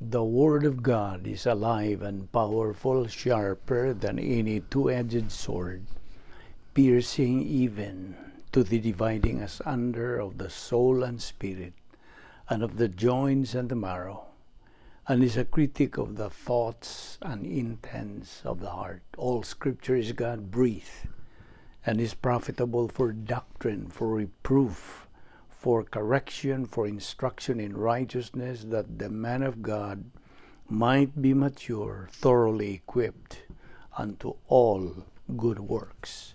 The Word of God is alive and powerful, sharper than any two-edged sword, piercing even to the dividing asunder of the soul and spirit, and of the joints and the marrow, and is a critic of the thoughts and intents of the heart. All Scripture is God breathed, and is profitable for doctrine, for reproof, for correction, for instruction in righteousness, that the man of God might be mature, thoroughly equipped unto all good works.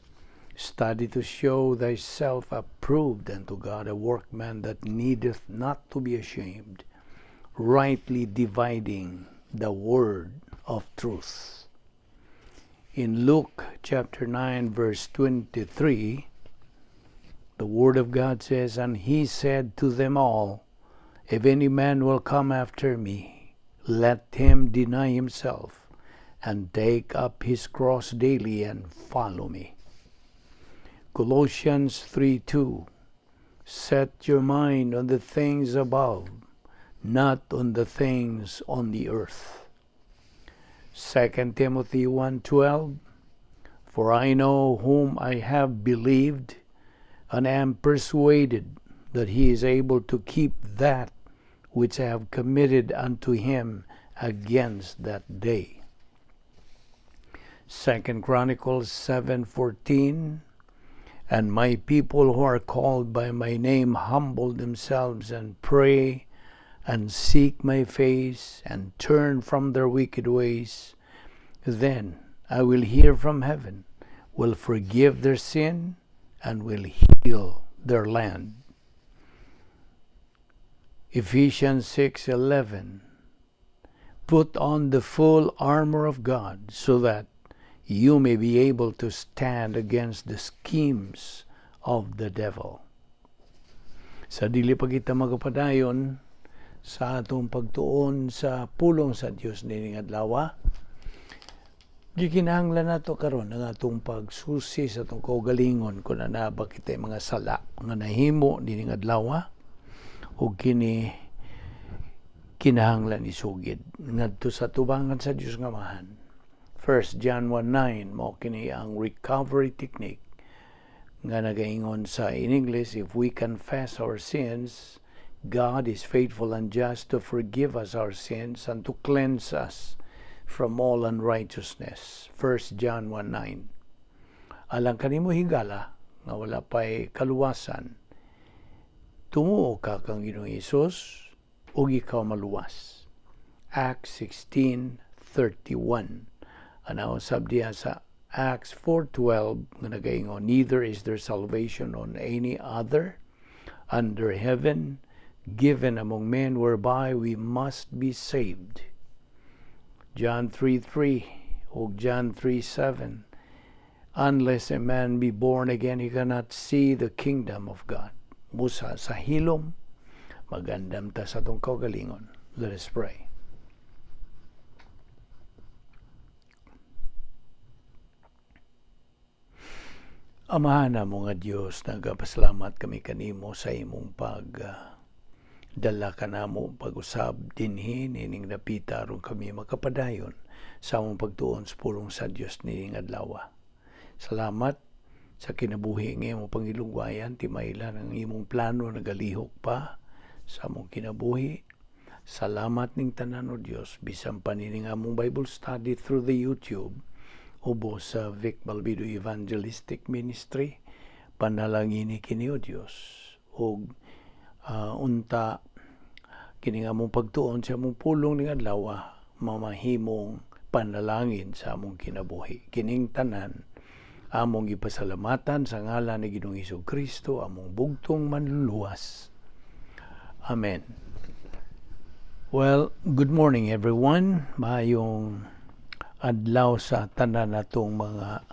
Study to show thyself approved unto God, a workman that needeth not to be ashamed, rightly dividing the word of truth. In Luke chapter 9, verse 23, the Word of God says, "And he said to them all, If any man will come after me, let him deny himself and take up his cross daily and follow me." Colossians 3:2, "Set your mind on the things above, not on the things on the earth." 2 Timothy 1:12, "For I know whom I have believed, and am persuaded that he is able to keep that which I have committed unto him against that day." 2 Chronicles 7:14, "And my people who are called by my name humble themselves and pray and seek my face and turn from their wicked ways, then I will hear from heaven, will forgive their sin, and will heal their land." Ephesians 6:11, "Put on the full armor of God so that you may be able to stand against the schemes of the devil." Sa dili pa kita magpadayon sa atong pagtuon sa pulong sa Dios nining adlaw, gikinahanglan nato karon ang atong pagsusi sa atong kaugalingon kung naa ba kita mga sala nga nahimo nining adlaw ug kini kinahanglan isugid ngadto sa tubangan sa Dios nga Amahan. 1 John 1:9, mao kini ang recovery technique nga nagaingon sa in English, "If we confess our sins, God is faithful and just to forgive us our sins and to cleanse us from all unrighteousness." 1 John 1:9. Alang kanimo, higala, nga wala pa'y kaluwasan, tumuo ka kang Ginoong Hesus ug ikaw maluwas. Acts 16:31. Ana usab diha sa Acts 4:12 nga nagaingon, "Neither is there salvation on any other under heaven given among men whereby we must be saved." John 3:3 ug John 3:7, "Unless a man be born again, he cannot see the kingdom of God." Busa sa hilom, magandam ta sa atong kaugalingon. Let us pray. Amahan namo nga Dios, nagapasalamat kami kanimo sa imong pag dala kanamo pag-usab dinhi nining dapita aron kami makapadayon sa among pagtuon sa pulong sa Dios nining adlaw. Salamat sa kinabuhi nga imong pangilugwayan, timaila ang imong plano nagalihok pa sa among kinabuhi. Salamat ning tanan, o Dios, bisan pa nining among Bible study through the YouTube ubos sa Vic Balbido Evangelistic Ministry. Panalangini kini, o Dios, ug unta kini nga among pagtuon sa among pulong ning adlaw mamahimong panalangin sa among kinabuhi. Kining tanan among gipasalamatan sa ngalan ni Ginoong Hesus Kristo, among bugtong manluluwas. Amen. Well, good morning, everyone. Maayong adlaw sa tanan natong mga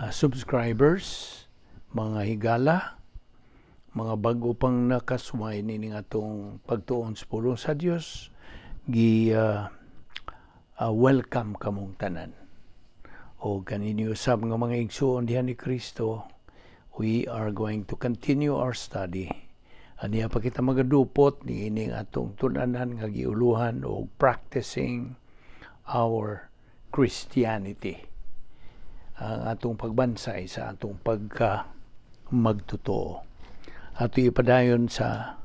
subscribers, mga higala, mga bago pang nakasway nining atong pagtuon sa pulong sa Dios, gi welcome kamong tanan. O kaninyo usab nga mga igsuon diha ni Kristo, we are going to continue our study Aniya pa kita magadupot niining atong tun-anan nga giuluhan og "Practicing Our Christianity". Ang atong pagbansay sa atong pagka magtotoo. Ato ipadayon sa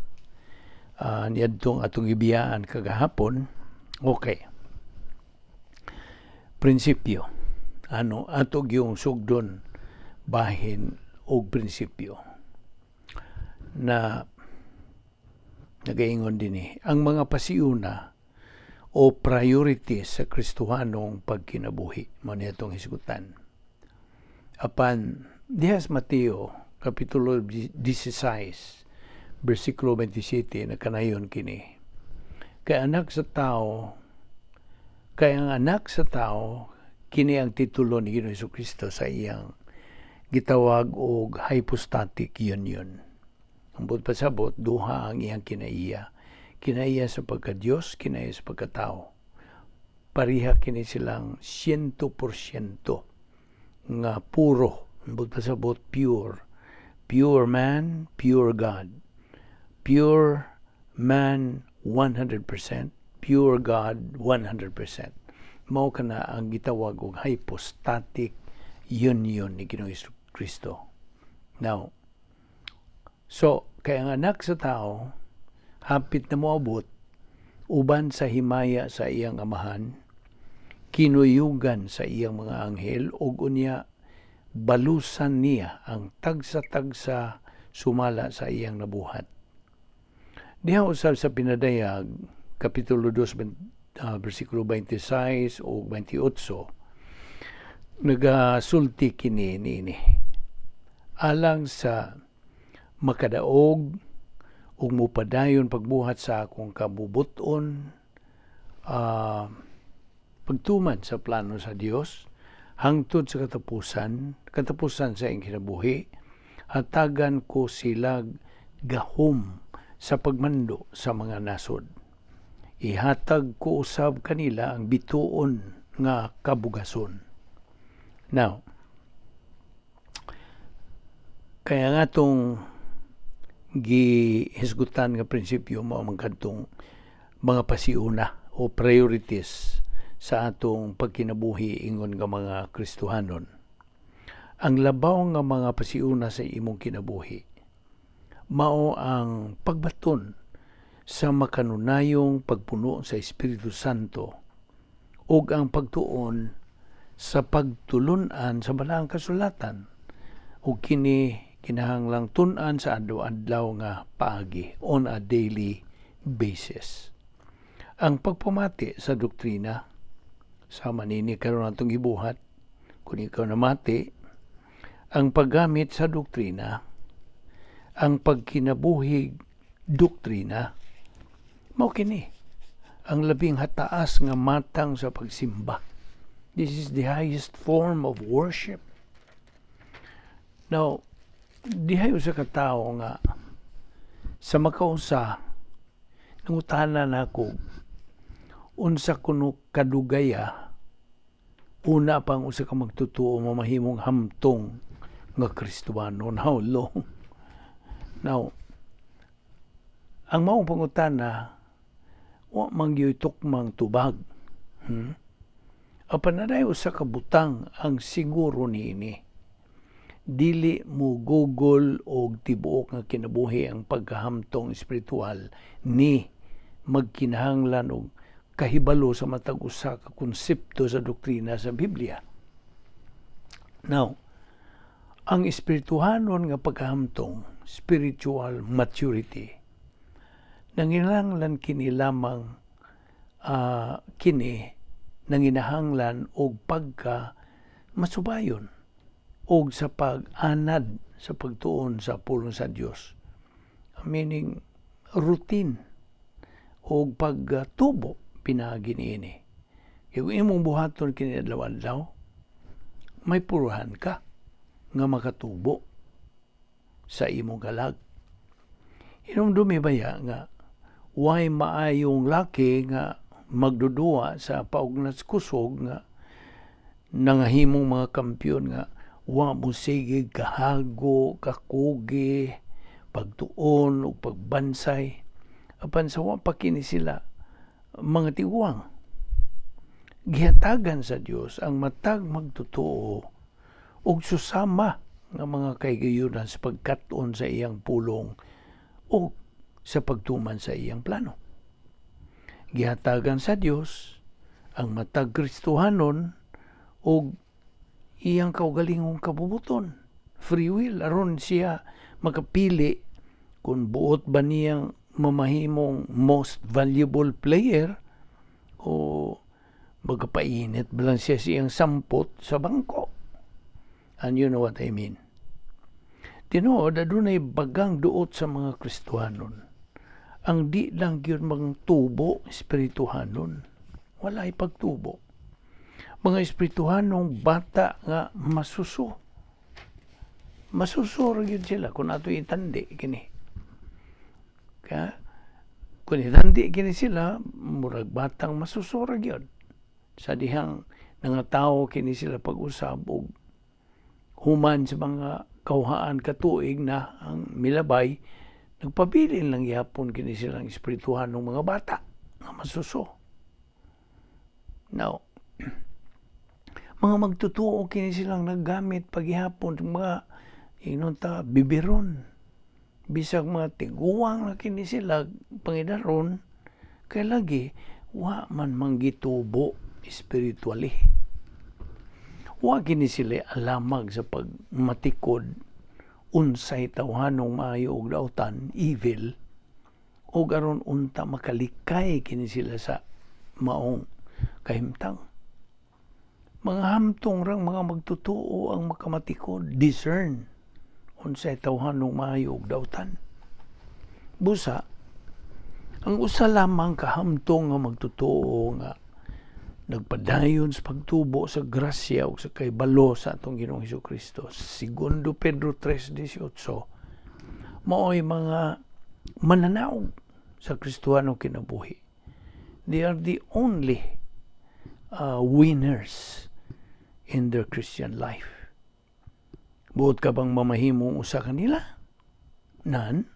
niadtong atong ibiyaan kagahapon. Okay. Prinsipyo. Ano ato gyung sugdon bahin og prinsipyo na nagaingon dinhi ang mga pasiuna o priorities sa Kristohanong pagkinabuhi, mao ni atong hisgutan. Apan diha sa Mateo kapitulo 16 bersikulo 27, nakanayon kini: Kay ang anak sa tao. Kini ang titulo ni Ginoong Kristo sa iyang gitawag og hypostatic union. Ang buot pasabot, duha ang iyang kinaiya. Kinaiya sa pagka-Diyos, kinaiya sa pagkatao. Pareha kini silang 100% nga puro. Ang buot pasabot, pure. Pure man, pure God. Pure man 100%, pure God 100%. Mao kana ang gitawag og hypostatic union ni Ginoong Kristo. Now, so, kay ang anak sa tao, hapit na moabot, uban sa himaya sa iyang Amahan, kinuyugan sa iyang mga anghel, ug unya balusan niya ang tagsa-tagsa sumala sa iyang nabuhat. Diha usab sa Pinadayag, Kapitulo 2, versikulo 26 o 28, nagasulti kini niini: "Alang sa makadaog ug mupadayon pagbuhat sa akong kabubuton, pagtuman sa plano sa Dios hangtod sa katapusan, katapusan sa iyang kinabuhi, hatagan ko sila gahom sa pagmando sa mga nasod. Ihatag ko usab kanila ang bituon nga kabugason." Now, kaya nga itong gihisgutan nga prinsipyo mao man kadtong mga pasiuna o priorities sa atong pagkinabuhi ingon nga mga Kristohanon. Ang labaw nga mga pasiuna sa imong kinabuhi mao ang pagbaton sa makanunayong pagpuno sa Espiritu Santo ug ang pagtuon sa pagtulun-an sa Balaang Kasulatan, ug kini kinahanglang tun-an sa adlaw-adlaw nga paagi, on a daily basis. Ang pagpamati sa doktrina, sama nini karon atong gibuhat, kung ikaw namati, ang paggamit sa doktrina, ang pagkinabuhig doktrina, mao kini ang labing hataas nga matang sa pagsimba. This is the highest form of worship. Now, dihay usa ka tawo nga sa makausa nangutana nako unsa kuno kadugaya una pang usa ka magtutuo mamahimong hamtong nga Kristohano. How long? Now, ang maong pangutana, wa man gyud tukmang tubag. Apan naay usa ka butang ang siguro niini: dili mo gugol og tibuok nga kinabuhi ang pagkahamtong espiritual ni magkinahanglan og kahibalo sa matag usa ka konsepto sa doktrina sa Biblia. Now, ang espirituhanon nga pagkahamtong, spiritual maturity, nanginahanglan kini lamang kini nanginahanglan og pagka masubayon og sa pag-anad sa pagtuon sa pulong sa Dios. Meaning routine og pagtubo pinaagi niini. Kay kung imong buhaton kini adlaw-adlaw, may puruhan ka nga makatubo sa imong kalag. Hinumdumi baya nga way maayong laki nga magdudua sa paugnas kusog nga nangahimong mga kampiyon nga wa mo sige kahago, kakugi, Pagtuon ug pagbansay apan sa wa pa kini sila mga tiguang. Gihatagan sa Dios ang matag magtotoo og susama nga mga kahigayunan sa pagkat-on sa iyang pulong o sa pagtuman sa iyang plano. Gihatagan sa Dios ang matag Kristohanon og iyang kaugalingong kabubuton, free will, aron siya makapili kung buot ba niyang mamahimong most valuable player o magpainit ba lang siya sa iyang sampot sa bangko. And you know what I mean. Tinuod, adunay bagang duot sa mga Kristohanon. Ang di lang gyud mga tubo espirituhanon. Walay pagtubo. Mga espirituhanong bata nga masuso. Masuso ra gyud sila kung ato itandi kini. Kaya, kung itandi kini sila, murag batang masuso ra gyud. Sa dihang nangatawo kini sila pag-usab og human sa mga kauhaan katuig na ang milabay, nagpabilin lang gihapon kini silang espirituhanong mga bata nga masuso. Now, mga magtotoo kini silang naggamit paghihapon mga ingnon ta bibiron. Bisag mga tiguang na kini sila pangidaron, kay lagi wa man manggitubo spiritually. Wa kini sila alamag sa pagmatikod unsay tawhanong maayo ug dautan, evil, ug aron unta makalikay kini sila sa maong kahimtang. Mga hamtong rang mga magtotoo ang makamatikod, discern unsay tawhanong maayo ug dautan. Busa, ang usa lamang kahamtong nga magtotoo nga nagpadayon sa pagtubo sa grasya ug sa kaybalo sa atong Ginoong Hesus Kristo, Segundo Pedro 3:18, maoy mga mananaog sa Kristohanong kinabuhi. They are the only winners in their Christian life. Buot ka bang mamahimong usa kanila? Nan,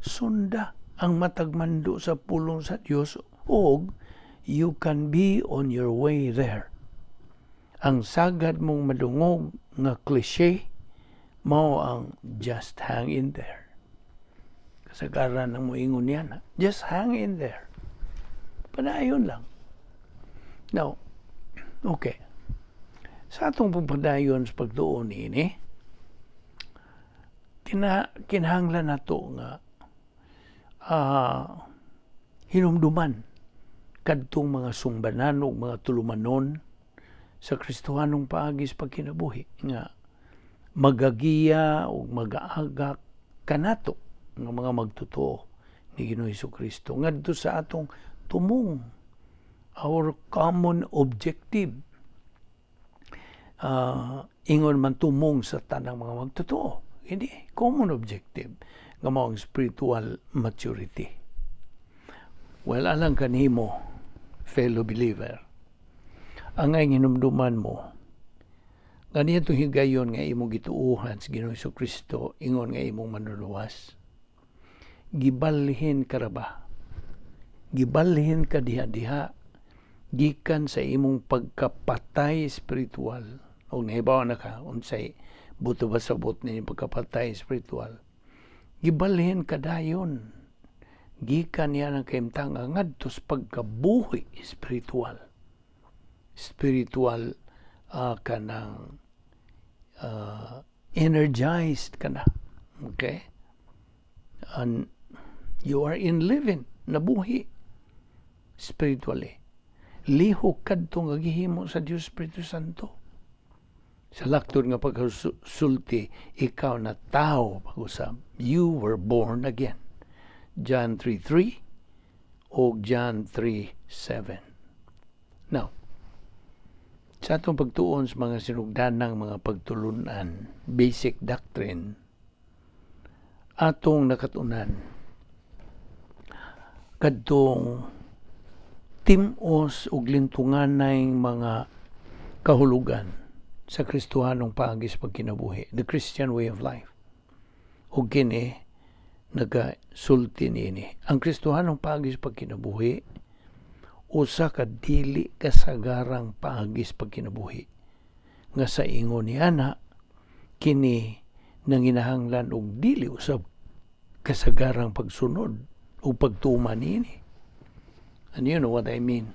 sunda ang matag mando sa pulong sa Dios og you can be on your way there. Ang sagad mong madungog nga cliche mao ang "Just hang in there." Kasagaran ang moingon niya na, "Just hang in there." Padayon lang. Now, okay. Sa atong pagpadayon sa pagtuon niini, kinahanglan nato nga hinumduman kadtong mga sumbanan ug mga tulumanon sa Kristohanong paagi sa pagkinabuhi nga magagiya ug magaagak kanato nga mga magtotoo ni Ginoong Kristo ngadto sa atong tumong, our common objective, ingon man tumong sa tanang mga magtotoo, hindi common objective nga mao ang spiritual maturity. Well, alang kanimo, fellow believer, ang ngay hinumduman mo nga niadtong higayon nga imong gituohan sa Ginoong Kristo ingon nga imong manluluwas, gibalhin ka ra ba? Gibalhin ka diha-diha gikan sa imong pagkapatay espiritual. O nahibaw na ka unsay buto ba sabot ni pagkapatay espiritual. Gibalhin ka dayon gikan niya ng kahimtang ngadto sa pagkabuhi espiritual. Spiritual kanang energized ka na. Okay? And you are in living, nabuhi spiritually. Lihok kadto nga gihimo sa Dios Espiritu Santo. Sa laktod nga pagkasulti, ikaw na tao pag-usab. You were born again. John 3:3 o John 3:7. Now, sa atong pagtuon sa mga sinugdanang mga pagtulunan, basic doctrine, atong nakatunan kadtong tim-os ug lintunganay mga kahulugan sa Kristohanong paagi sa pagkinabuhi, the Christian way of life. Ug kini Nagasulti niini. Ang Kristohanong paagi sa pagkinabuhi usa ka dili kasagarang paagi sa pagkinabuhi nga sa ingon ni ana kini nanginahanglan og dili usab kasagarang pagsunod o pagtuman niini. And you know what I mean.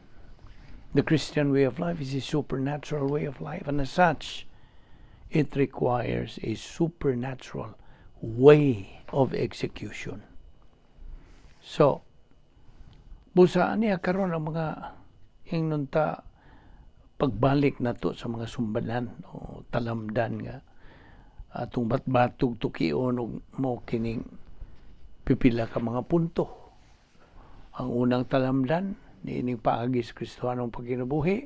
The Christian way of life is a supernatural way of life, and as such, it requires a supernatural way of execution. So, busa niya karon ang mga ingnon ta pagbalik nato sa mga sumbanan o talamdan nga atong batbatog tukion og mo kining pipila ka mga punto. Ang unang talamdan niining paagi sa Kristohanong pagkinabuhi,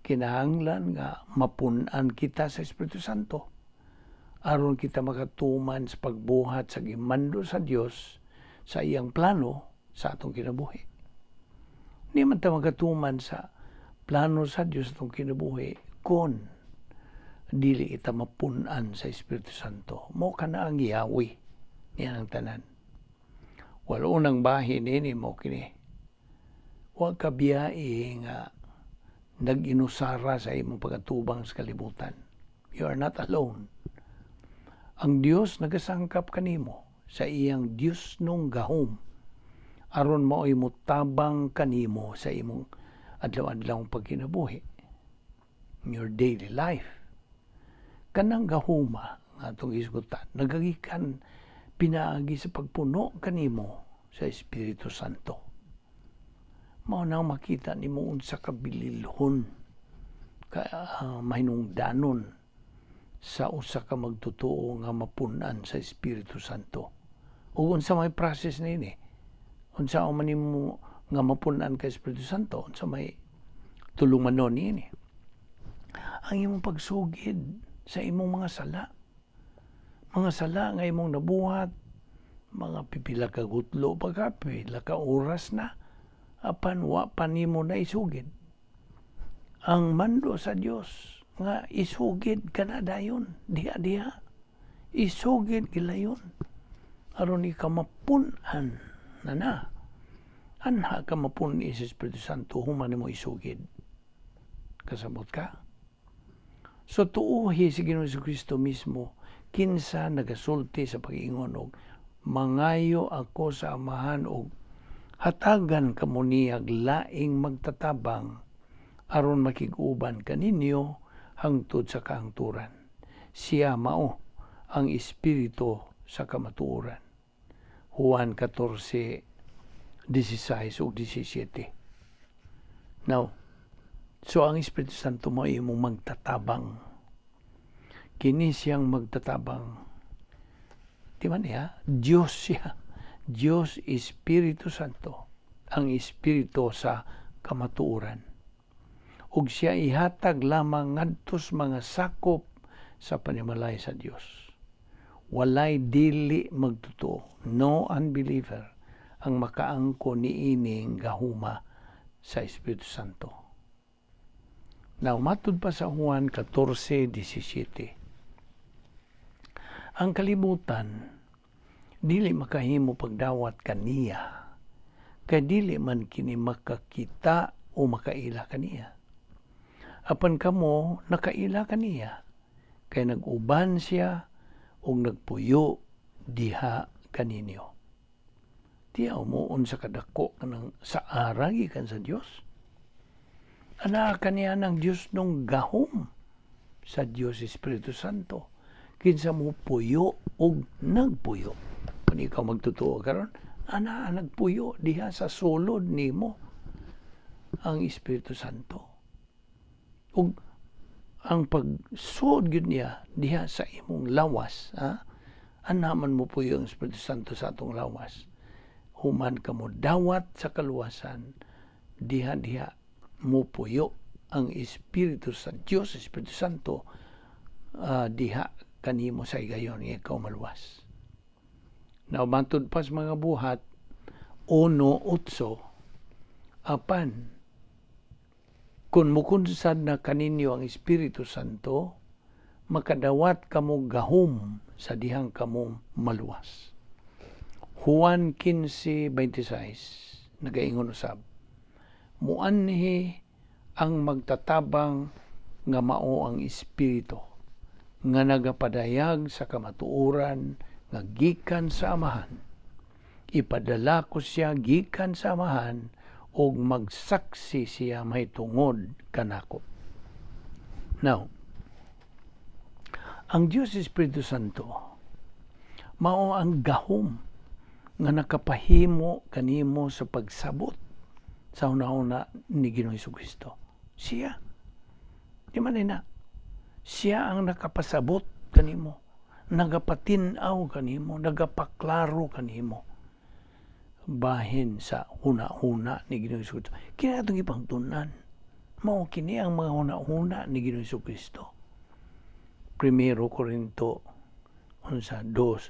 kinahanglan nga mapun-an kita sa Espiritu Santo aron kita makatuman sa pagbuhat sa gimando sa Dios sa iyang plano sa atong kinabuhi. Di man ta makatuman sa plano sa Dios sa atong kinabuhi kung dili kita mapun-an sa Espiritu Santo. Mo kana ang yawi niya ang tanan. Wala unang bahin nini mo kini. Wa ka biyai nga nag-inusara sa imong pagkatubang sa kalibutan. You are not alone. Ang Dios nagasangkap kanimo sa iyang Dios nung gahom aron mao'y mutabang kanimo sa imong adlaw-adlaw pagkinabuhi, in your daily life. Kanang gahuma nga atong isgutan nagagikan pinaagi sa pagpuno kanimo sa Espiritu Santo. Mao na makita nimo unsa ka bililhon ka mahinungdanon sa usa ka magtotoo nga mapun-an sa Espiritu Santo. Ug unsa may process niini? Unsa man nimo nga mapun-an ka Espiritu Santo? Unsa may tulumanon niini? Ang imong pagsugid sa imong mga sala. Mga sala nga imong nabuhat, mga pipila ka gutlo pa ka, pipila ka oras na, apan wa pa nimo na isugid. Ang mando sa Dios nga isugid ka na dayon, diha diha. Isugid gilayon. Aron ikaw mapun-an na na. Anha ka mapun-i sa Espiritu Santo human nimo isugid. Kasabot ka? So tuuhi si Ginoong Kristo mismo kinsa nagasulti sa pag-ingon og mangayo ako sa Amahan og hatagan kamo niyag laing magtatabang aron makig-uban kaninyo hangtod sa kahangturan. Siya mao ang Espiritu sa kamatuoran. Juan 14:16 ug 17. Now, so ang Espiritu Santo mo imong magtatabang. Kini siyang magtatabang. Di ba niya? Diyos siya. Diyos Espiritu Santo. Ang Espiritu sa kamatuoran. Ug siya ihatag lamang ngadto sa mga sakop sa panimalay sa Dios. Walay dili magtotoo, no unbeliever ang makaangko niining gahuma sa Espiritu Santo. Now, matud pa sa Juan 14:17. Ang kalibutan dili makahimo pagdawat kaniya kay dili man kini makakita o makaila kaniya. Apan kamo nakaila kaniya kay nag-uban siya ug nagpuyo diha kaninyo. Tiyaw mo unsa kadako kanang saara gikan sa Dios. Ana kaniya ng Dios nung gahom sa Dios Espiritu Santo kinsa mo puyo og nagpuyo. Kung ikaw magtotoo karon, ana nagpuyo diha sa sulod nimo ang Espiritu Santo. Ug ang pagsuod gyud niya diha sa imong lawas, ha? Ana man mo puyo ang Espiritu Santo sa atong lawas. Human ka mo dawat sa kaluwasan, diha diha mo puyo ang Espiritu sa Dios, Espiritu Santo, diha kanimo sa higayon nga ikaw maluwas. Now, matud pa sa Mga Buhat 1:8, apan kung mukunsad na kaninyo ang Espiritu Santo, makadawat kamo gahom sa dihang kamo maluwas. Juan 15:26 nagaingon usab, "Muanhi ang magtatabang nga mao ang Espiritu nga nagapadayag sa kamatuoran nga gikan sa Amahan. Ipadala ko siya gikan sa Amahan ug magsaksi siya mahitungod kanako." Now, ang Dios Espiritu Santo mao ang gahom nga nakapahimo kanimo sa pagsabot sa hunahuna ni Ginoong Kristo. Siya. Di man na. Siya ang nakapasabot kanimo, nagapatin-aw kanimo, nagapaklaro kanimo bahin sa huna-huna ni Ginoong Kristo. Kini atong ipangtunan. Mao kini ang mga huna-huna ni Ginoong Kristo. Primero Corinto unsa dos,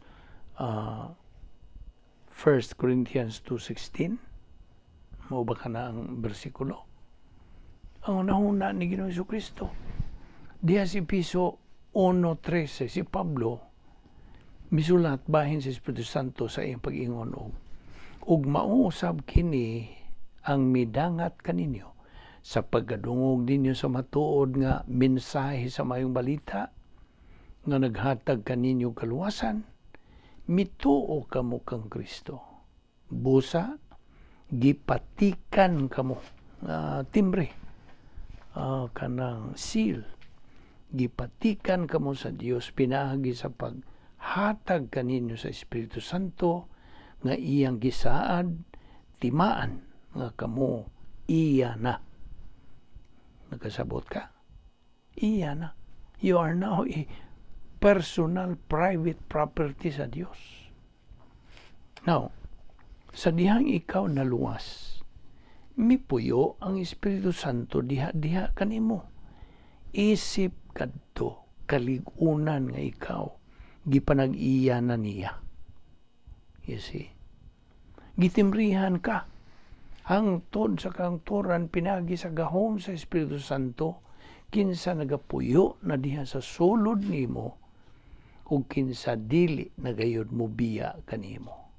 1 Corinthians 2:16, mao ba kana ang bersikulo? Ang hunahuna ni Ginoong Kristo. Diha sa Epeso 1:13, si Pablo misulat bahin sa Espiritu Santo sa iyang pag-ingon og mao usab kini ang midangat kaninyo sa pagkadungog ninyo sa matuod nga mensahe sa Maayong Balita nga naghatag kaninyo kaluwasan, mituo kamo kang Kristo. Busa gipatikan kamo, timbre, kanang seal, gipatikan kamo sa Dios pinaagi sa paghatag kaninyo sa Espiritu Santo nga iyang gisaad timaan nga kamo iya na. Nakasabot ka? Iya na. You are now a personal private property sa Dios. Now, sa dihang ikaw naluwas, mipuyo ang Espiritu Santo diha-diha kanimo. Isip kadto kalig-unan nga ikaw gipanag-iya na niya. You see? Gitimrihan ka hangtod sa kahangturan pinagi sa gahom sa Espiritu Santo, kinsa nagapuyo na diha sa sulod nimo ug kinsa dili na gayud mo biya kanimo.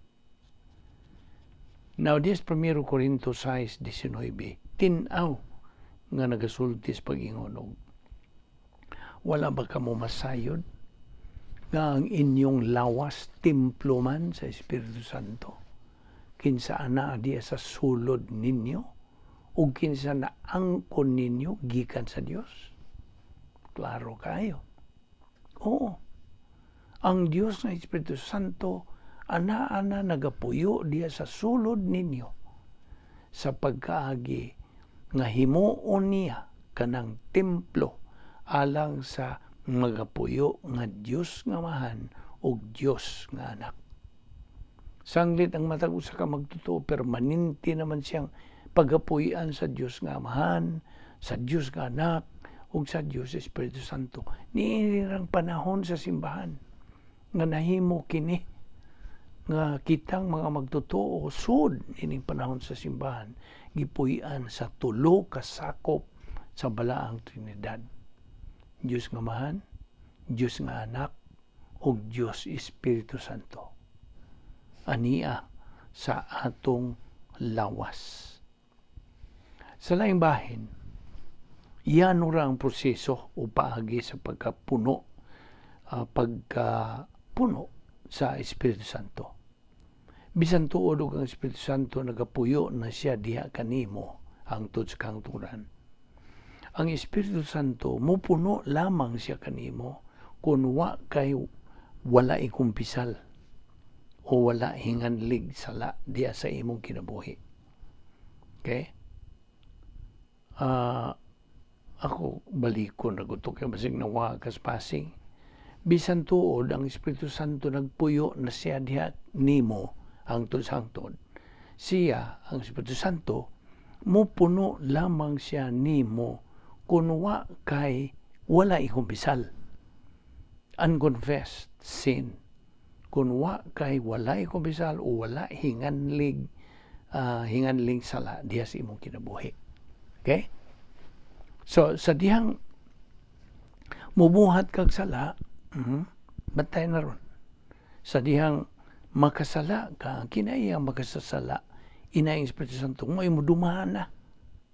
Now, this Primero Corinto 6:19, tin-aw nga nagasulti sa pag-ingon og, "Wala ba kamo masayod nga ang inyong lawas templo man sa Espiritu Santo, kinsa anaa diha sa sulod ninyo ug kinsa naangkon ninyo gikan sa Dios?" Klaro kayo. Oo. Ang Dios nga Espiritu Santo ana-ana nagapuyo diha sa sulod ninyo sa pagkaagi nga himuon niya kanang templo alang sa magapuyo nga Dios nga Amahan ug Dios nga Anak. Sanglit ang matag usa ka magtotoo permanente naman siyang pagapuy-an sa Dios nga Amahan, sa Dios nga Anak ug sa Dios Espiritu Santo. Niini rang panahon sa simbahan nga nahimo kini nga kitang mga magtotoo, sud ining panahon sa simbahan gipuy-an sa tulo ka sakop sa Balaang Trinidad: Dios nga Amahan, Dios nga Anak ug Dios Espiritu Santo ania sa atong lawas. Sa laing bahin, yan ra ang proseso o paagi sa pagkapuno sa Espiritu Santo. Bisan tuod og ang Espiritu Santo nagapuyo na siya diha kanimo hangtod sa kahangturan, ang Espiritu Santo mupuno lamang siya kanimo kung wa kay wala ikumpisal o wala hinganlig sala diha sa imong kinabuhi. Okay? Ako balikon ra gud to kay basig nawa kas passing. Bisan tuod ang Espiritu Santo nagpuyo na siya diha nimo hangtod sa hangtod, siya, ang Espiritu Santo, mupuno lamang siya nimo kung wa kay wala ikumpisal. Unconfessed sin. Kung wa kay wala ikumpisal o wala hinganlig sala diha sa imong kinabuhi. Okay? So, sa dihang mubuhat kag sala, bantay na ron. Sa dihang Makasala ka, kinaiya makasasala, ina ang Espiritu Santo, mo imo dumana.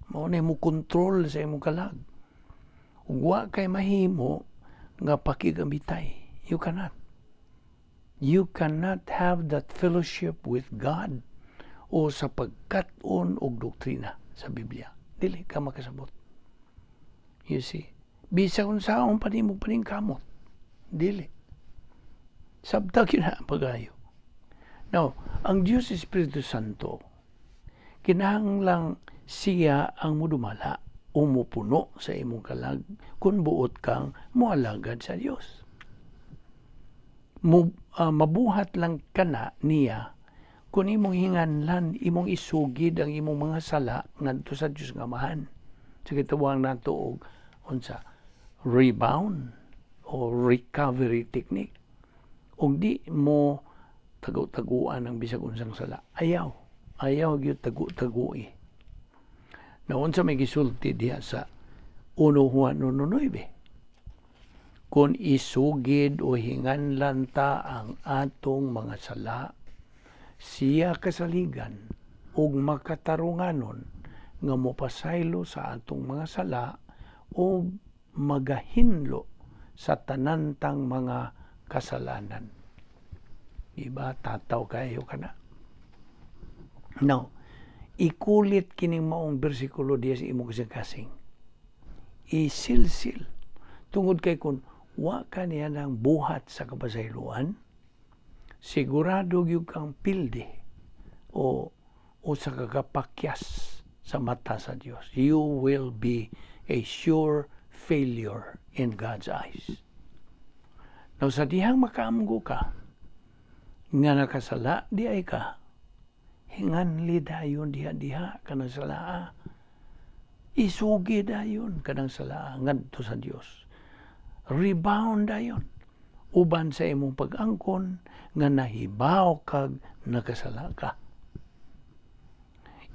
Mao na mo kontrol sa imong kalag. Ug wa kay mahimo nga pakigambitay. You cannot. You cannot have that fellowship with God o sa pagkat-on og doktrina sa Biblia. Dili ka makasabot. You see? Bisag unsaon pa nimo paningkamot. Dili. Sabta gyud na ang pagayo. Now, ang Diyos Espiritu Santo, kinahanglang siya ang mudumala o mupuno sa imong kalag kung buot kang mualagad sa Dios. Mabuhat lang kana niya kung imong hinganlan, imong isugid ang imong mga sala ngadto sa Dios nga Amahan. Sa gitawag nato og unsa, rebound o recovery technique. Ug di mo tagu-taguan ang bisag unsang sala. Ayaw. Ayaw gyud tagu-tagui. Na unsa may gisulti diha sa 1 Juan 1:9? Kung isugid o hinganlan ta ang atong mga sala, siya kasaligan ug makatarunganon nga mopasaylo sa atong mga sala ug magahinlo sa tanantang mga kasalanan. Diba? Tataw kayo ka na. Now, ikulit kining maong bersikulo diya sa imong kasing. Isilsil. Tungod kay kung wa ka niya ng buhat sa kapasayloan, sigurado gyud kang pildi o sa kakapakyas sa mata sa Dios. You will be a sure failure in God's eyes. Now, sa dihang makaamgo ka, nga nakasala di ay ka, hinganli dayon diha-diha kanang salaa. Isugi dayon kanang salaa ngadto sa Dios. Rebound dayon uban sa imong pag-angkon nga nahibaw kag nakasala ka.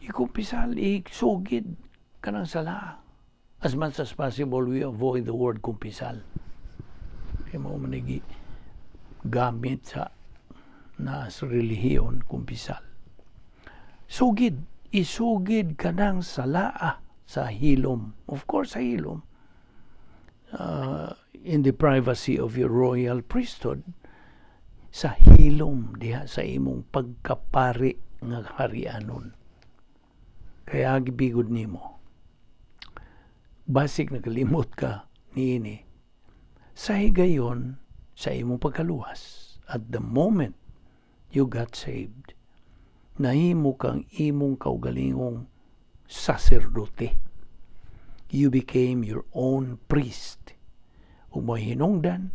Ikumpisal, isugid kanang sala. As much as possible, we avoid the word "kumpisal." Kaya mo manigi gamit sa na sa relihiyon, kumpisal. Sugid, isugid kanang salaa sa hilom. Of course, sa hilom. In the privacy of your royal priesthood, sa hilom diha sa imong pagkapari nga harianon. Kaya gibigod nimo. Basig nakalimot ka niini. Sa higayon, sa imong pagkaluwas, at the moment you got saved, nahimo kang imong kaugalingong saserdote. You became your own priest. Ug mahinungdan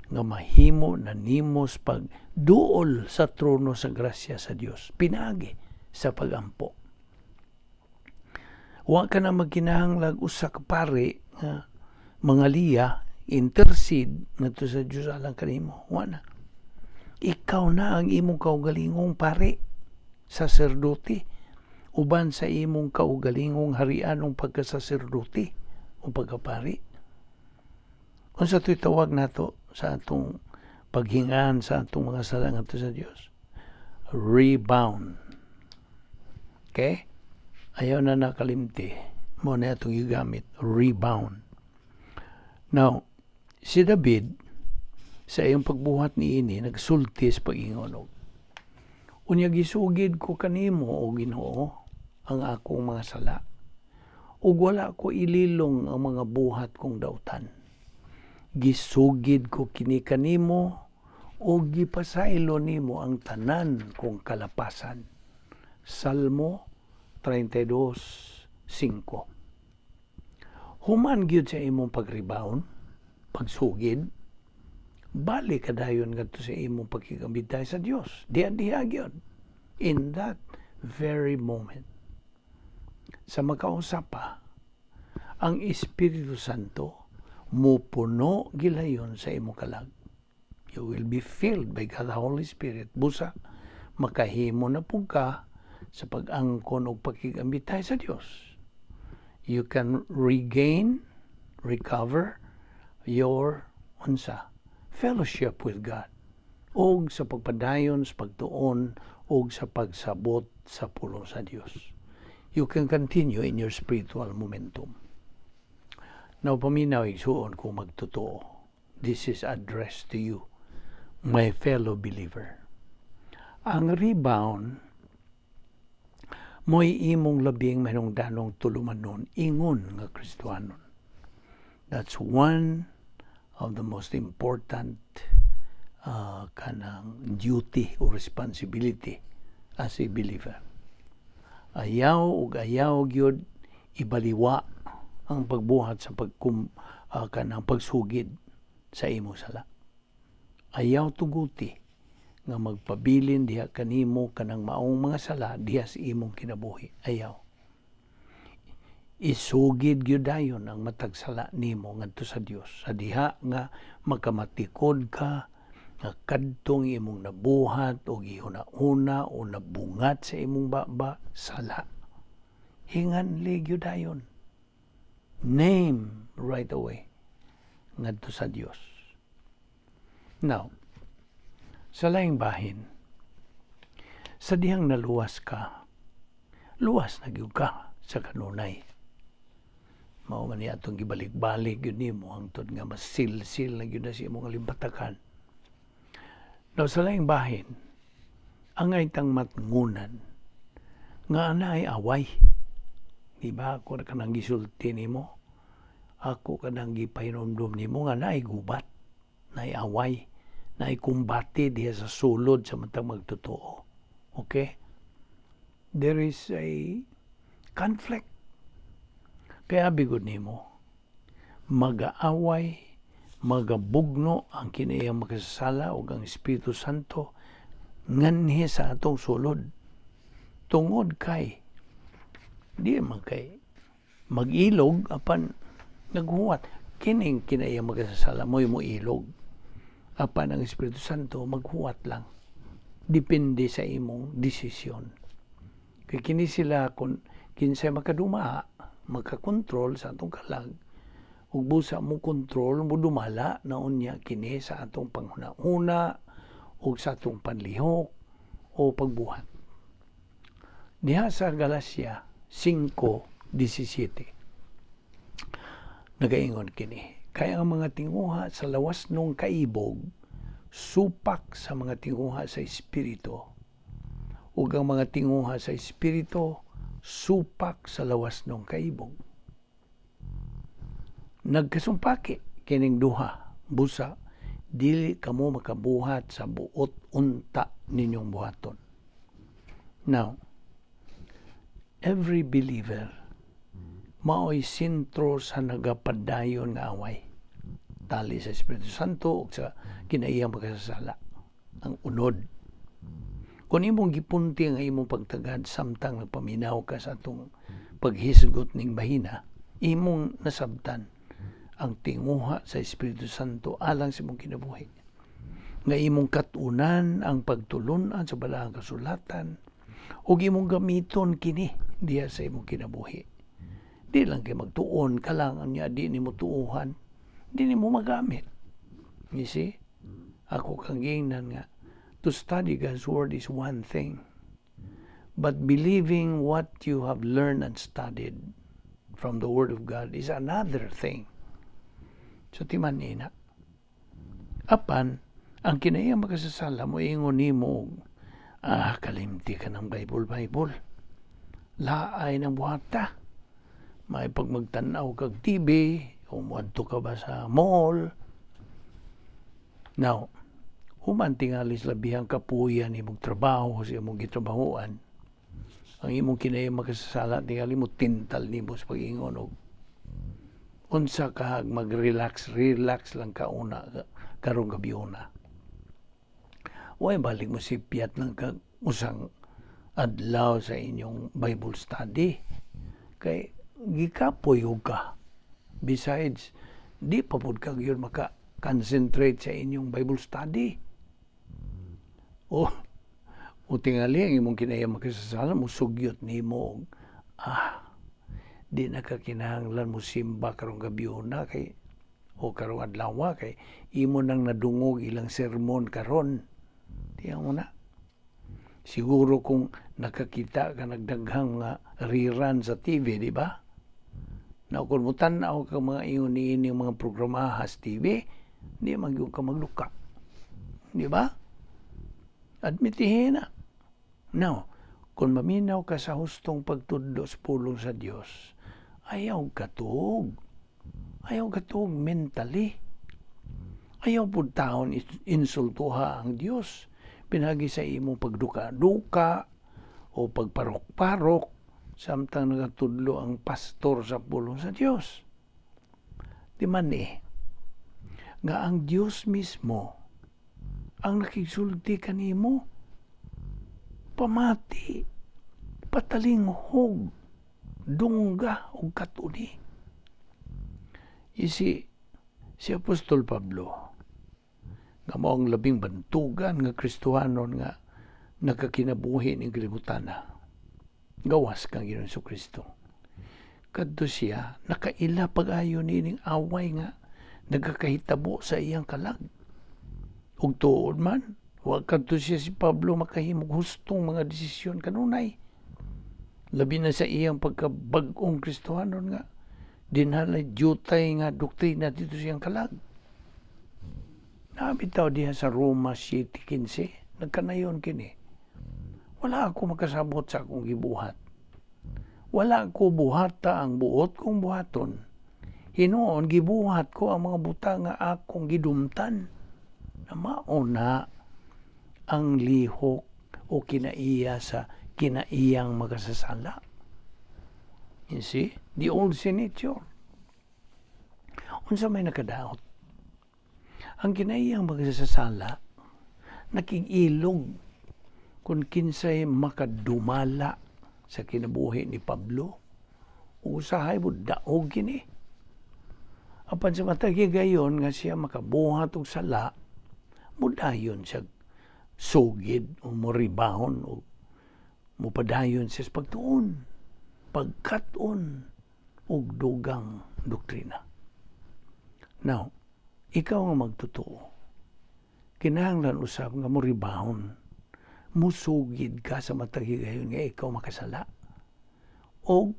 nga mahimo na nimo sa pagduol sa trono sa grasya sa Dios pinaagi sa pagampo. Wa ka na magkinahanglag usa ka pari nga mga liya intercede ngadto sa Dios alang kanimo. Wa na. Ikaw na ang imong kaugalingong pari, saserdote, uban sa imong kaugalingong harianong pagkasaserdote o pagkapari. Unsa to'y tawag nato sa atong paghingan sa atong mga sala ngadto sa Dios? Rebound. Okay? Ayaw na nakalimti. Mo na atong gigamit. Rebound. Now, si David, sa iyong pagbuhat ni ini, nagsulti sa pag-ingon og, "Unya gisugid ko kanimo, o Ginoo, ang akong mga sala. Ug wala ko ililong ang mga buhat kong dautan. Gisugid ko kini kanimo ug gipasaylo nimo ang tanan kong kalapasan." Salmo 32:5. Human gyud sa imong pag-rebound, pagsugid, balik ka dayon ngadto sa imong pagkikambitay sa Dios. Diha-diha gyud. In that very moment. Sa makausap pa, ang Espiritu Santo mupuno gilayon sa imong kalag. You will be filled by God the Holy Spirit. Busa, makahimo na pud ka sa pag-angkon og pakigambitay sa Dios. You can regain, recover your unsa, fellowship with God. Og sa pagpadayon sa pagtuon og sa pagsabot sa pulong sa Dios. You can continue in your spiritual momentum. Now, paminaw, igsuon kung magtotoo. This is addressed to you, my fellow believer. Ang rebound mo'y imong labing mahinungdanong tulumanon ingon nga Kristohanon. That's one of the most important kanang duty or responsibility as a believer. Ayaw ug ayaw gyud ibaliwa ang pagbuhat sa kanang pagsugid sa imong sala. Ayaw tuguti nga magpabilin diha kanimo kanang maong mga sala diha sa imong kinabuhi. Ayaw. Isugid gyud dayon ang matag sala nimo ngadto sa Dios sa diha nga makamatikod ka nga kadtong imong nabuhat o gihuna-huna o nabungat sa imong baba, sala. Hinganli gyud dayon. Name right away ngadto sa Dios. Now, sa laing bahin, sa dihang naluwas ka, luwas na gyud ka sa kanunay. Mao man ni atong gibalik-balik gyud nimo hangtod nga masilsil na gyud na sa imong alimpatakan. Now, sa laing bahin, angay tang matngunan nga anay away. Di ba ako na kanang gisulti nimo? Ako kanang gipahinomdom nimo nga naay gubat, naay away, naay kumbate diha sa sulod sa matag magtotoo. Okay? There is a conflict. Kaya bigod nimo, magaaway, magabugno ang kinaiyang makasasala ug ang Espiritu Santo nganhi sa atong sulod. Tungod kay di man kay mag-ilog, apan naghuwat kining kinaiyang makasasala mo'y mo ilog, apan ang Espiritu Santo maghuwat lang, depende sa imong desisyon. Kay kini sila, kung kinsay makaduma, makakontrol sa atong kalag ug busa mo kontrol, mo dumala na unya kini sa atong panghuna-huna ug sa atong panlihok o pagbuhat. Diha sa Galacia 5:17, nagaingon kini, "Kaya ang mga tinguha sa lawas nung kaibog supak sa mga tinguha sa espiritu, ug ang mga tinguha sa espiritu supak sa lawas nung kaibog." Nagkasumpaki kining duha, busa dili kamo makabuhat sa buot unta ninyong buhaton. Now, every believer maoy sentro sa nagapadayon nga away tali sa Espiritu Santo ug sa kinaiyang pagkasasala. Ang unod, kung imong gipunti ang imong pagtagad samtang nagpaminaw ka sa atong paghisgot ning bahina, imong nasabtan ang tinguha sa Espiritu Santo alang sa imong kinabuhi. Nga imong katunan ang pagtulunan sa balaang kasulatan ug imong gamiton kini diha sa imong kinabuhi. Di lang kay magtuon ka lang, unya di nimo tuuhan, di nimo magamit. You see? Ako kang giingnan nga to study God's word is one thing. But believing what you have learned and studied from the Word of God is another thing. So timan ina. Apan, ang kinaiyang makasasala mo ingon nimo, "Ah, kalimti ka ng Bible, Bible. Laay ng buhata." May pag magtanaw kag TV, o muadto ka ba sa mall. Now, human tingali sa labihang kapuyan imong trabaho sa imong gitrabahoan, ang imong kinahiyang makasasala tingali mo tintal nimo sa pag-ingon og unsa ka, mag-relax relax lang ka una karong gabiuna. Way balik mo sipyat lang kag usang adlaw sa inyong Bible study kay gikapoy og ka. Besides, di pa pud ka gyud maka concentrate sa inyong Bible study. O tingali ang imong kinahiyang makasasala mo sugyot nimo og, "Ah, di na ka kinahanglan mo simba karong gabiuna kay o karong adlaw kay imo nang nadungog ilang sermon karon." Tiyan mo na. Siguro kung nakakita ka nagdaghang mga rerun sa TV, di ba? Na kung mo tan-aw ka mga ingon niini mga programa sa TV, di man gyud ka magduka. Di ba? Admitihin na. Now, kung maminaw ka sa hustong pagtudlo sa pulong sa Dios, ayaw katuog. Ayaw katuog mentally. Ayaw pud taon insultuha ang Dios pinagi sa imong pagduka-duka o pagparok-parok samtang nagatudlo ang pastor sa pulong sa Dios. Di man eh, nga ang Dios mismo ang nakigsulti kanimo, pamati, patalinghog, dungga ug katuni. You see, si Apostol Pablo, nga mao ang labing bantugan nga Kristohanon nga nakakinabuhi ning kalibutana, gawas kang Ginoong Kristo. Kadto siya, nakaila pag-ayo nining away nga nagakahitabo sa iyang kalag. Ug tuod man, wa kadto siya si Pablo makahimog hustong mga desisyon kanunay. Labi na sa iyang pagkabag-ong Kristohanon nga dinhalay jutay nga doktrina dito siyang kalag. Nabitaw diha sa Roma 7:15, nagkanayon kini. Wala ako makasabot sa akong gibuhat. Wala ko buhata ang buot kong buhaton. Hinuon gibuhat ko ang mga butang nga akong gidumtan. Na mao na ang lihok o kinaiya sa kinaiyang makasasala. You see? The old sin nature. Unsa may nakadaot? Ang kinaiyang makasasala, nakig-ilog kung kinsay makadumala sa kinabuhi ni Pablo. Usahay mo daog kini. Apan sa matag gayon nga siya makabuhat og sala, mudayon siya sugid o moribahon o mupadayon siya sa pagtuon, pagkat-on og dugang doktrina. Now, ikaw nga magtotoo, kinahanglan usab nga moribahon, musugid ka sa matag higayon nga ikaw makasala. Og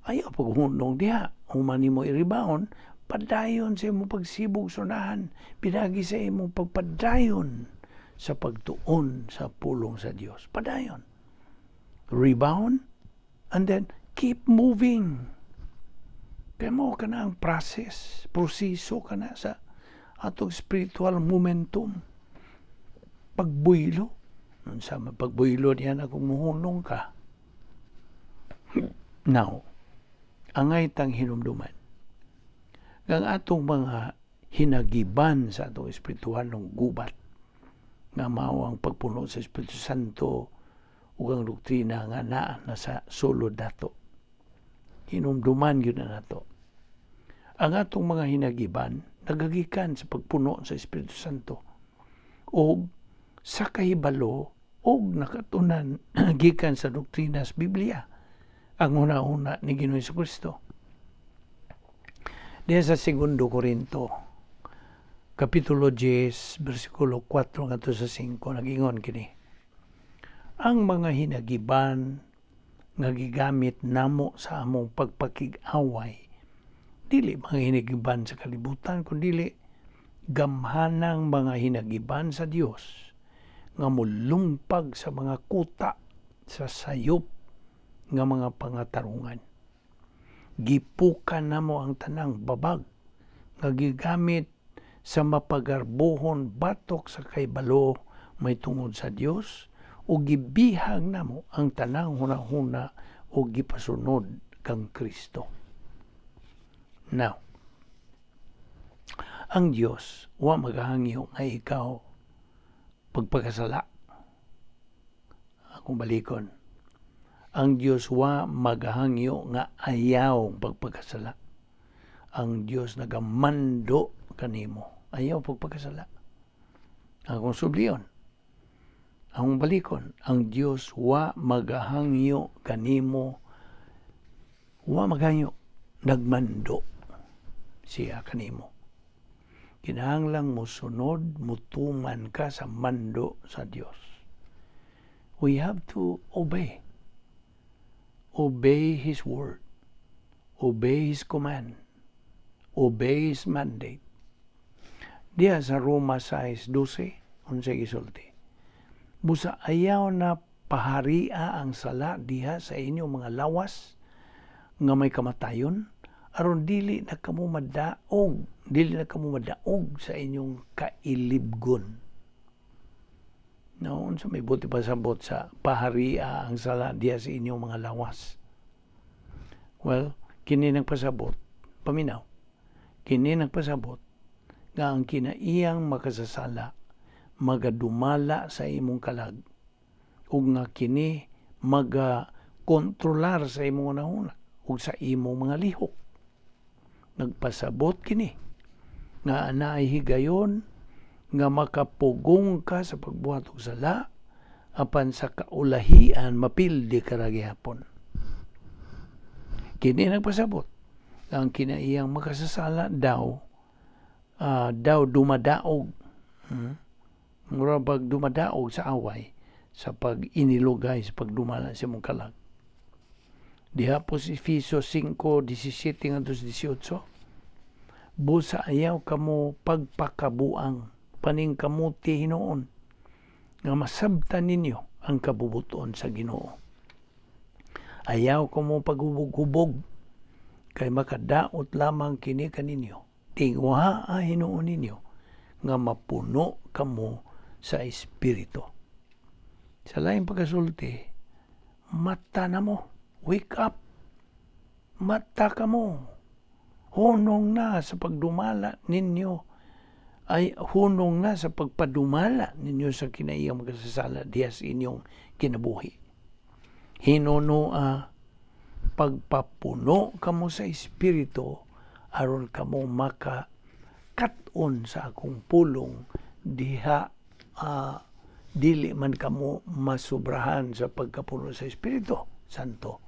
ayaw paghunong diha, human nimo iribahon, padayon sa imong pagsibog sunahan, pinagi sa imong pagpadayon sa pagtuon sa pulong sa Dios. Padayon. Rebound and then keep moving. Kaya mo ka na ang process, proseso ka na sa atong spiritual momentum. Pagbuylo. Nun sa pagbuylo niya na kung muhunong ka. Now, angay tang hinumduman. Ang atong mga hinagiban sa atong espiritual ng gubat nga mao ang pagpuno sa Espiritu Santo ug ang doktrina nga naa na sa sulod nato. Hinumduman gyud na nato. Ang atong mga hinagiban nagagikan sa pagpuno sa Espiritu Santo og sa kahibalo og nakatunan gikan sa doktrina sa Biblia, ang una-una ni Ginoong Kristo. Diya sa Segundo Corinto, Kapitulo 10, versikulo 4 ngadto sa 5, nagingon kini. Ang mga hinagiban nga gigamit namo sa among pagpakig-away, dili mga hinagiban sa kalibutan, kundi gamhanang mga hinagiban sa Dios nga mulumpag sa mga kuta sa sayop nga mga pangatarungan. Gipukan namo ang tanang babag nga gigamit sa mapagarbohon batok sa kaybalo may tungod sa Dios o gibihag namo ang tanang hunahuna o gipasunod kang Kristo. Now, ang Dios wa magahangyo nga ikaw pagpakasala. Akong balikon. Ang Dios wa magahangyo nga ayaw pagpakasala. Ang Dios nagamando kanimo. Ayaw pagpakasala. Akong sublion. Akong balikon. Ang Dios wa magahangyo kanimo. Wa magahangyo. Nagmando siya kanimo. Kinahanglang mosunod, mutuman ka sa mando sa Dios. We have to obey. Obey His word. Obey His command. Obey His mandate. Diya sa Roma 6:12, unsay gisulti? Busa ayaw na paharia ang sala diha sa inyong mga lawas nga may kamatayon, aron dili na kamo madaog sa inyong kailibgon. No, unsa may buot ipasabot sa paharia ang sala diha sa inyong mga lawas? Well, kini nagpasabot, paminaw. Kini nagpasabot nga ang kinaiyang makasasala magadumala sa imong kalag ug nga kini maga kontrolar sa imong hunahuna ug sa imong mga lihok. Nagpasabot kini nga naay higayon nga makapugong ka sa pagbuhat og sala, apan sa kaulahian mapildi ka ra gihapon. Kini nagpasabot nga ang kinaiyang makasasala daw dumadaog, Mura pag dumadaog sa away, sa pag-inilugay, sa pagdumala sa imong kalag. Diha po sa Efeso 5:17 ngadto sa 18, busa ayaw kamo pagpakabuang, paningkamuti hinuon nga masabtan ninyo ang kabubuton sa Ginoo. Ayaw kamo paghubog-hubog kay makadaot lamang kini kaninyo. Tinguhaa hinuon ninyo nga mapuno kamo sa Espiritu. Sa laing pagkasulti, mata na mo. Wake up. Mata ka mo. Hunong na sa pagdumala ninyo, ay hunong na sa pagpadumala ninyo sa kinaiyang makasasala diha sa inyong kinabuhi. Hinunoa pagpapuno kamo sa Espiritu aron kamo maka kat-on sa akong pulong diha dili man kamo masubrahan sa pagkapuno sa Espiritu Santo.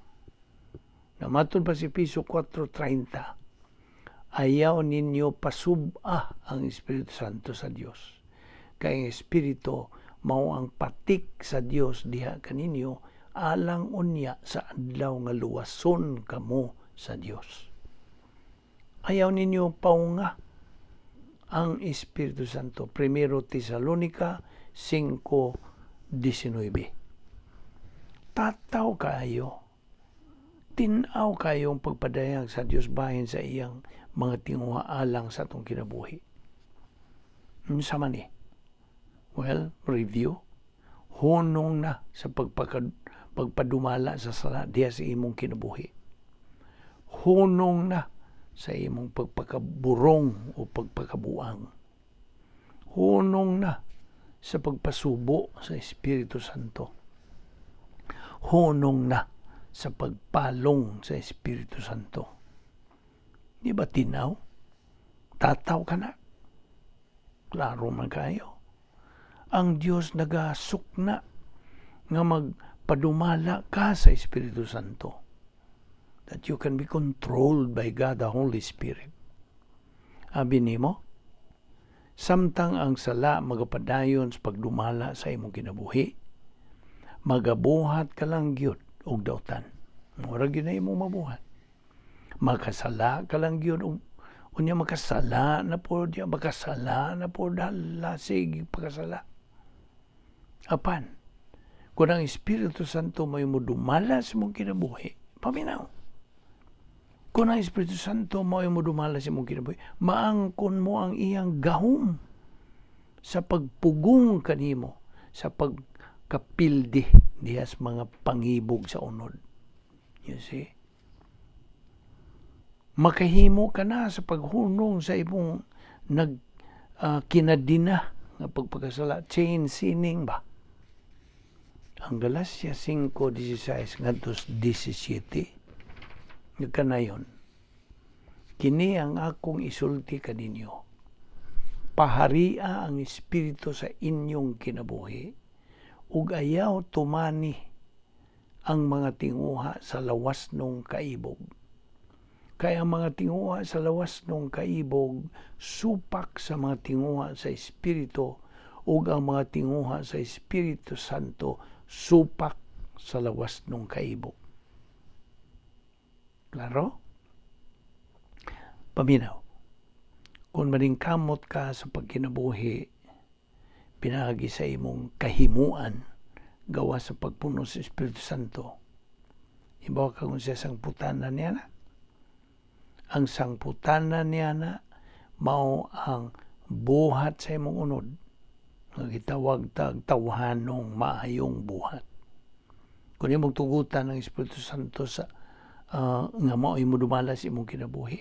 Namatod pa si Efeso 4:30, ayaw ninyo pasub-a ang Espiritu Santo sa Dios. Kay ang Espiritu mao ang patik sa Dios diha kaninyo alang unya sa adlaw nga luwason kamo sa Dios. Ayaw ninyo paunga ang Espiritu Santo. Primero Tesalonica 5:19. Tataw kaayo. Tin-aw kayong pagpadayag sa Dios bahin sa iyang mga tinguha alang sa atong kinabuhi. Unsa man ni? Well, review. Hunong na sa pagpadumala sa sala diha sa imong kinabuhi. Hunong na sa imong pagpakaburong o pagpakabuang. Hunong na sa pagpasubo sa Espiritu Santo. Hunong na sa pagpalong sa Espiritu Santo. Di ba tinaw? Tataw ka na. Klaro man kayo. Ang Dios nagasukna nga magpadumala ka sa Espiritu Santo. That you can be controlled by God the Holy Spirit. Abi nimo, samtang ang sala magapadayon sa pagdumala sa imong kinabuhi, magabuhat ka lang gyud og dautan. Mura gyud na imong mabuhat. Makasala ka lang gyud og unya makasala na po diya, makasala na po, dala, sige pagkasala. Apan, kung ang Espiritu Santo may mo dumala sa imong kinabuhi, paminaw. Kung ang Espiritu Santo mo mo dumala sa imong kinabuhi, maangkon mo ang iyang gahom sa pagpugong kanimo, sa pagkapildi diha sa mga pangibog sa unod. You see? Makahimo ka na sa paghunong sa imong nag kinadina nga pagpakasala, chain sinning ba? Ang Galacia 5:16 ngadto 17 nagkanayon, "Kini ang akong isulti kaninyo: Paharia ang Espiritu sa inyong kinabuhi ug ayaw tumani ang mga tinguha sa lawas nung kaibog. Kay ang mga tinguha sa lawasnong kaibog supak sa mga tinguha sa Espiritu, ug ang mga tinguha sa Espiritu Santo supak sa lawasnong kaibog. Klaro? Paminaw. Kung maningkamot ka sa pagkinabuhi, pinaagi sa imong kahimuan, gawa sa pagpuno sa Espiritu Santo. Hibaw ka kung siya sangputanan niya na. Ang sangputanan niya na, mao ang buhat sa imong unod nga gitawag tag tawhanong maayong buhat. Kung imong tugutan ang Espiritu Santo sa nga mao imo dumala sa imong kinabuhi,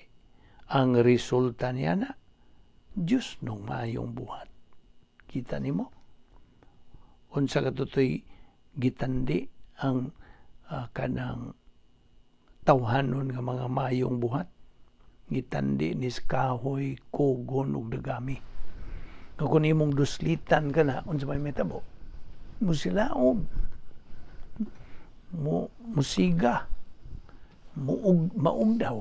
ang resulta niya na Diyosnong maayong buhat. Kita nimo? Unsa katutoy gitandi ang kanang tawhanon nga mga maayong buhat? Gitandi ni kahoy, kugon ug dagami. Nga kung imong duslitan ka na, unsa may mahitabo? Musilaob. Mo musiga. Muug maugdaw.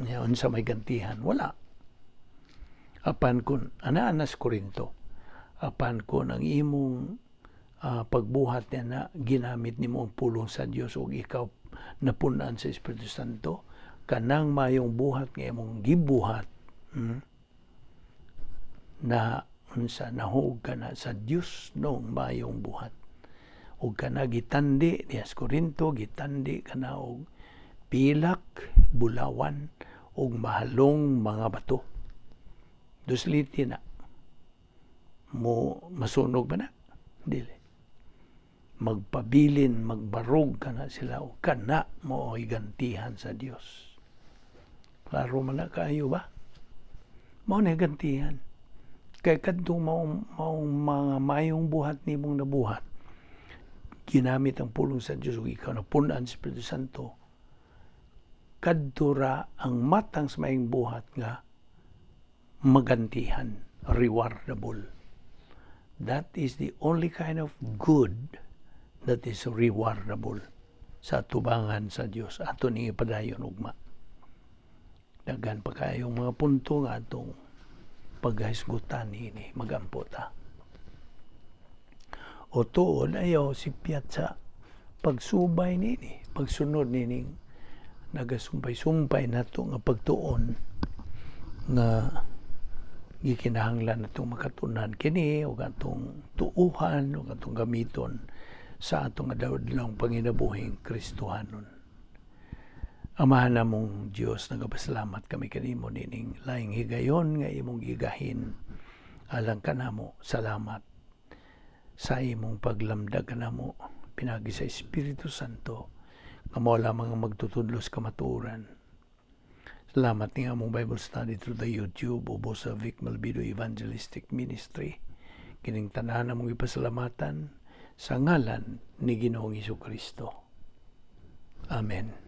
Nya unsa may gantihan? Wala. Apan kun ana anas Korinto, apan kun ang imong pagbuhat niya na ginamit nimo ang pulong sa Dios ug ikaw napunan sa Espiritu Santo, kanang mayong buhat nga imong gibuhat, na unsa, nahug ka na sa Diyosnong mayong buhat ug kana gitandi diha sa Korinto, gitandi kana og pilak, bulawan ug mahalong mga bato. Dusliti na mo, masunog ba na? Dili. Magpabilin, magbarog kana sila ug kana mo gantihan sa Dios. Klaro man na kaayo ba? Mao na gantihan. Kay kadtong maong mga mayong buhat nimong nabuhat, ginamit ang pulong sa Dios ug ikaw napunan sa Espiritu Santo, kadto ra ang matang sa maayong buhat nga magantihan, rewardable. That is the only kind of good that is rewardable sa tubangan sa Dios. Ato ning ipadayon ugma. Daghan pa kayong mga punto nga atong paghisgutan ini, magampo ta. O tuod, ayaw sipyat sa pagsubay nini, pagsunod nining nagasumpay-sumpay nato nga pagtuon nga gikinahanglan natong makatunan kini ug atong tuuhan ug atong gamiton sa atong adlaw-adlawng panginabuhing Kristohanon. Amahan namong Dios, nagapasalamat kami kanimo nining laing higayon nga imong gigahin alang kanamo. Salamat sa imong paglamdag kanamo pinagi sa Espiritu Santo nga mao lamang ang magtutudlos kamatuoran. Salamat ni among Bible study through the YouTube ubos sa Vic Malbido Evangelistic Ministry. Kining tanan among ipasalamatan sa ngalan ni Ginoong Kristo. Amen.